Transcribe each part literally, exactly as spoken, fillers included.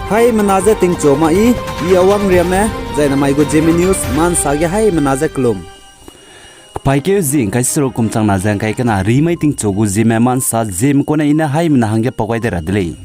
Haimena je tingchu ma i, i Awang Riame, zai namai gu Zeme News, mansa ge haimena je kelum. Kepaîkeu zie ngkai seruk kum changna ze ngkai kena rimai tingchu gu Zeme mansa Zeme kune i ne haimena hangge pau gai de ra de lei.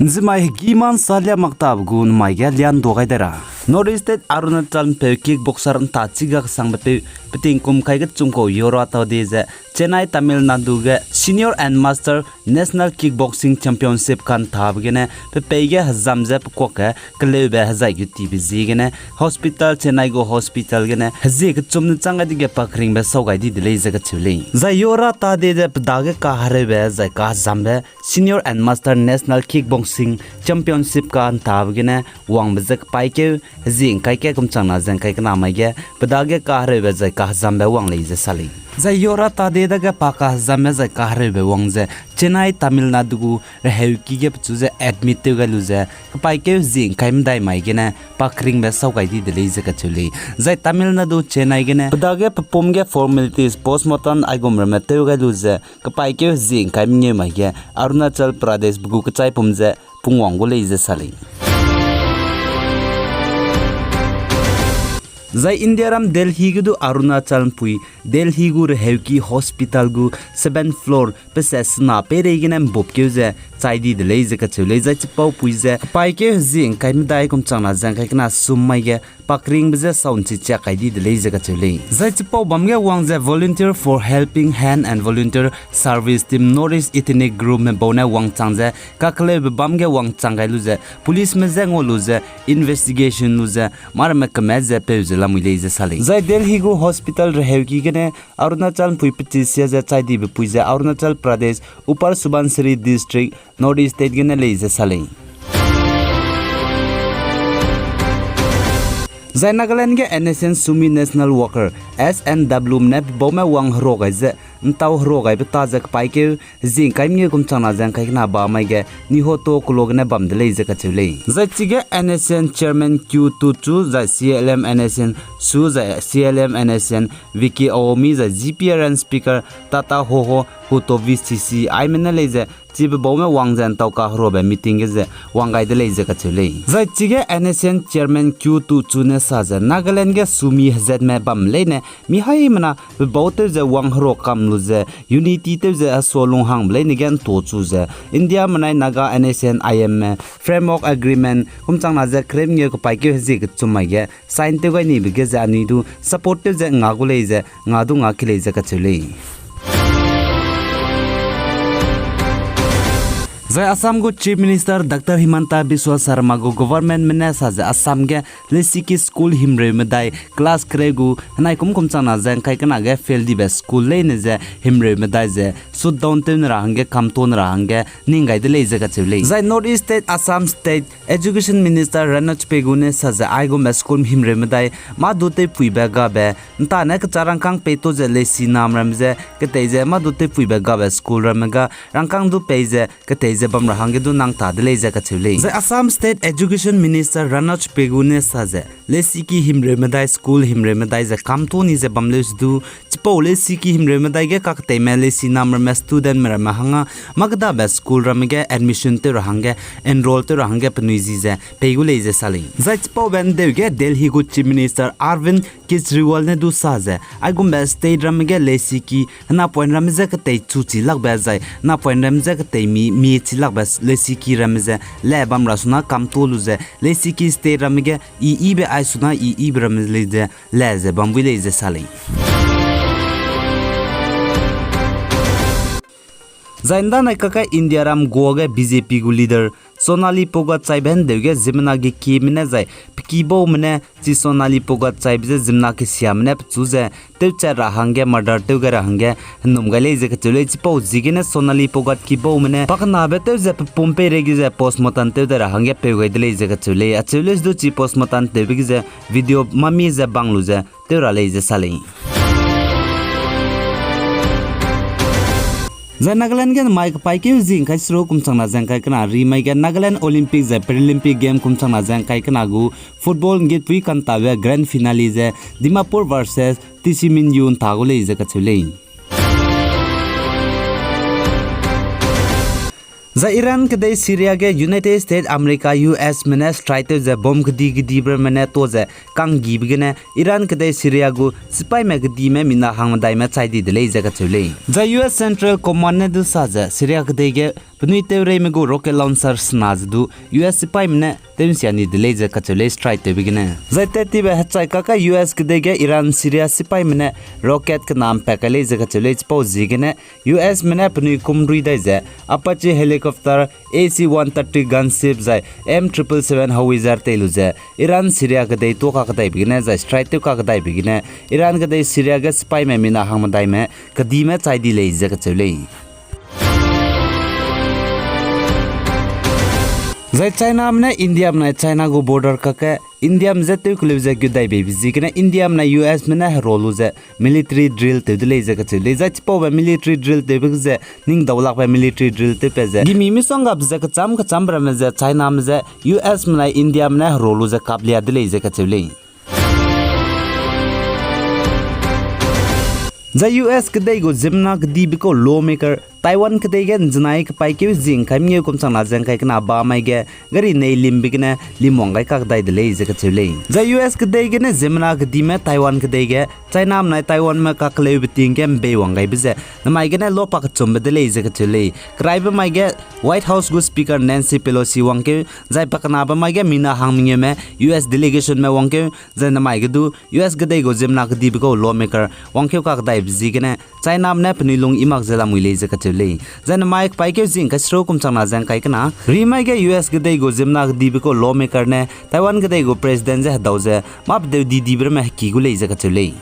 Nzimai hegî mansa lia mak tabe gu namai ge liandua gai de ra. North East State Arunachal mpeu kickboxer nta chigak sangbe peu, peting kum kai ge chungkau Yora Tade ze Chennai, Tamil Nadu ge Senior and Master National Kickboxing Championship kantabe gene pe pei ge hezam ze pekuak ge keleube hezai gu tibe ziegene hospital, Chennai gu hospital gene hezie kechum ne chang gai dege pakringbe sau gai di de lei ze kacheu lei. Zai Yora Tade ze pe dage kahereube zai kahezambe Senior and Master National Kickboxing Championship kantabe gene wangbe ze kepaîkeu hezie ngkai ke kum changna ze ngkai kena mai ge pe dage kahereube zai kahezambe wang lei ze sa lei. Zai Yora Tade dage pa kahezambe zai kahereube wang ze Chennai, Tamil Nadu gu reheuki ge pechu ze admit tew gai lu ze kepaîkeu hezie ngkai medai mai gene pakringbe sau gai di de lei ze kacheu lei. Zai Tamil Nadu Chennai gene pe dage pepum ge formalities, postmortem aigum ramme tew gai lu ze kepaîkeu hezie ngkai mengeu mai ge Arunachal Pradesh be gu kechaipum ze pungwang gu lei ze sa lei. Zai India ram Delhi ge du Arunachal mpui Delhi gu reheuki hospital gu seventh floor pe se sena peirei gene mbupkeu ze chai di de lei ze kacheu lei. Zai chipau pui ze kepaîkeu hezie ngkai medai kum changna ze ngkai kena sum mai ge pakringbe je sau nchi chiak kai di de lei ze kacheu lei. Zai chipau bam ge wang ze Volunteer for Helping Hand and Volunteer Service Team North East Ethnic Groupme bau ne wangchang ze kakeleube bam ge wangchang gai lu ze policeme je ngau lu ze investigation lu ze mâ ramme keme ze peu ze lamui lei ze sa lei. Zai Delhi gu hospital reheuki gene Arunachal mpui pechisia ze chai dibe pui ze Arunachal Pradesh, Upper Subansiri District, North East State gene lei ze sa lei. Zai Nagaland ge N S N Sumy National Worker, S N W me ne pebaume wang herua gai ze ntau herua gaibe ta ze kepaîkeu hezie ngkai mengeu kum changna ze ngkai kena ba mai ge Nihoto kelo gene bam de lei ze kacheu lei. Zai chige N S N Chairman Q Tuchu zai C L M N S N Su zai C L M N S N Vicky Aomi zai G P R N Speaker Tata Hoho Huto V C C aime ne lei ze chibe baume wang ze ntau kaheruabe meeting ge ze wang gai de lei ze kacheu lei. Zai chige N S N Chairman Q Tuchu ne sa ze Nagaland ge Sumy hezatme bam leine mi haimena pebau tew ze wang herua kam lu ze unity tew ze hesua lunghangbe leine ge ntuachu ze India menai Naga N S N I M me Framework Agreement kum changna ze kereu mengeu kepaîkeu hezie kechum mai ge sign tew gai nibe ge ze anui du support tew ze nga gu lei ze nga du nga ki lei ze kacheu lei. Zai Assam gu Chief Minister Doctor Himanta Biswa Sarma gu governmentme ne sa ze Assam ge lesiki school himreu medai class kereu gu henai kum kum changna ze ngkai kena ge fail dibe school leine ze himreu medai ze shutdown tew ne ra hangge kamto ne ra hangge ning gai de lei ze kacheu lei. Zai North East State Assam State Education Minister Ranoj Pegu ne sa ze aigumbe school himreu medai mâ du tewpuibe gabe ntane kecha rangkâng peito ze lesi nam ramme ze ketei ze mâ du tewpuibe gabe school ramme ga rangkâng du pei ze ketei ze bam ra hangge du nang ta de lei ze kacheu lei. Zai Assam State Education Minister Ranoj Pegu ne sa ze lesiki himreu medai school himreu medai ze kamto ni ze bam leu se du chipau lesiki himreu medai ge kaketeime lesi nam ramme studentme ramme hangge mâ kedabe school ramme ge admission tew ra hangge enroll tew ra hangge penui ji ze pei gu lei ze sa lei. Zai chipaube ndeu ge Delhi gu Chief Minister Arvind Kejriwal ne du sa ze aigumbe state ramme ge lesiki henapoin ramme je ketei chu chi lakbe zai henapoin ramme je ketei mi mi chi lakbe lesiki ramme ze le bam ra suna kamto lu ze lesiki state ramme ge i ibe ai suna i ibe ramme lei ze le ze bam bui lei ze sa lei. Zai ndanai kaka India ram Goa ge B J P gu leader Sonali Pogachaibe ndeu ge ziemmena ge kieme ne zai pekibaume ne chi Sonali Pogachaibe je ziemmena kesiame ne pechu ze tewchat ra hangge murder tew gai ra hangge henum gai lei ze kacheu lei. Chipau ziegene Sonali Pogat kibaume ne pakenabe tew ze pepum peireige ze postmortem tew dai ra hangge peu gai de lei ze kacheu lei. Acheu lei se du chi postmortem tewbe ge ze video mami ze bang lu ze tew ra lei ze sa lei. Zai Nagaland ge namai kepaîkeu zie ngkai seruk kum changna ze ngkai kena rimai ge Nagaland Olympic zai Paralympic Game kum changna ze ngkai kena gu football nggitpui kantabe grand finale ze Dimapur versus T C Minyu nta gu lei ze kacheu lei. Zai Iran kedei Syria ge United States, America, U S me ne strike tew ze bomb kedi kedibe ramme ne tuâ ze kanggibe gene Iran kedei Syria gu sipaime kedime mina hangmedaime chai di de lei ze kacheu lei. Zai U S Central Command ne du sa ze Syria kedei ge penui tewreime gu rocket launcher sena ze du U S sipaime ne tew nsia ni de lei ze kacheu lei strike tewbe gene. Zai tat tibe hechai kakge U S kedei ge Iran Syria sipaime ne rocket kena mpat kai lei ze kacheu lei. Chipau ziegene U S me ne penui kum rui dai ze Apache helicopter, A C one thirty gunship zai M triple seven howitzer tei lu ze Iran Syria kedei tuâ kakdaibe gene zai strike tew kakdaibe gene Iran kedei Syria ge sipaime mina hangmedaime kedime chai di lei ze kacheu lei. Zai Chiname ne Indiame nai China gu border kakge Indiame je tew keleu ze gudai beibe ziegene Indiame nai U S me ne hero lu ze military drill tew de lei ze kacheu lei. Zai chipaube military drill tewbe ge ze ning daulakbe military drill tewpat ze gimi misonggabe ze kecham kechambe ramme ze Chiname je U S me nai Indiame ne hero lu ze kaplia de lei ze kacheu lei. Zai U S kedei gu ziemmena kedibe kau lawmaker Taiwan kedei ge nzenai kepaîkeu zi ngkai mengeu kum changna ze ngkai kena ba mai ge gari nei limbe gene limwang gai kakdai de lei ze kacheu lei. Zai U S kedei gene ziemmena kedime Taiwan kedei ge Chiname nai Taiwanme kakleube ting ge mbeiwang gaibe ze namai gene lua pakechumbe de lei ze kacheu lei. Keraibe mai ge White House gu Speaker Nancy Pelosi wangkeu, zai pakenabe mai ge mina hangmengeume U S delegationme wangkeu, zai namai ge du U S kedei gu ziemmena kedibe kau lawmaker wangkeu kakdaibe ziegene Chiname ne penui lung i mak ze lamui lei ze kacheu lei. Zai namai kepaîkeu zi ngkai seruk kum changna ze ngkai kena rimai ge U S kedei gu ziemmena kedibe kau lawmaker ne Taiwan kedei gu president je hedau ze mâ pedeu didibe ramme heki gu lei ze kacheu lei.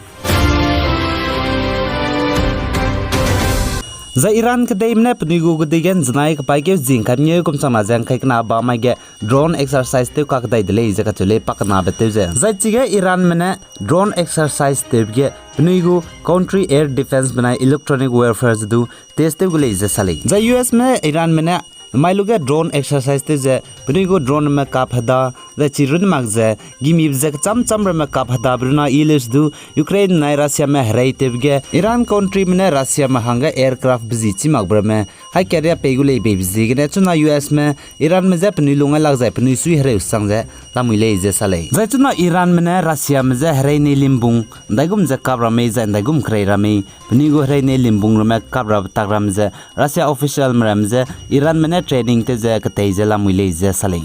Zai Iran kedeime ne penui gu kedei ge nzenai kepaîkeu zi ngkai mengeu kum changna ze ngkai kena ba mai ge drone exercise tew kakdai de lei ze kacheu lei pakenabe tew ze. Zai chige Iranme ne drone exercise tewbe ge penui gu country air defence benai electronic warfare ze du test tew gu lei ze sa lei. Zai U S me Iranme ne mai lu ge drone exercise tew ze penui gu droneme kap heda, zai chi runne mak ze gimibe ze kecham cham ramme kap hedabe runa i leus du Ukraine nai Russiame hereitewbe ge Iran countryme ne Russiame hangge aircraft bezi chî makbe ramme hai karia pei gu lei beibe ziegene chuna U S me Iranme je penui lung ai lak zai penui sui hereu sang ze lamui lei ze sa lei. Zai chuna Iranme ne Russiame je herei nei limbung ndaigum ze kap ra mei zai ndaigum kerei ra mei penui gu herei nei limbung ramme kap rabe tak ram ze Russia officialme ram ze Iranme ne training tew ze ketei ze lamui lei ze sa lei.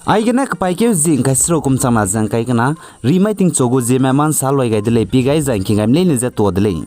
Aigene kepaîkeu zi ngkai seruk kum changna ze ngkai kena rimai tingchu gu zieme mansa loi gai de lei pi gai zai ngking gaime leine ze tuâ de lei.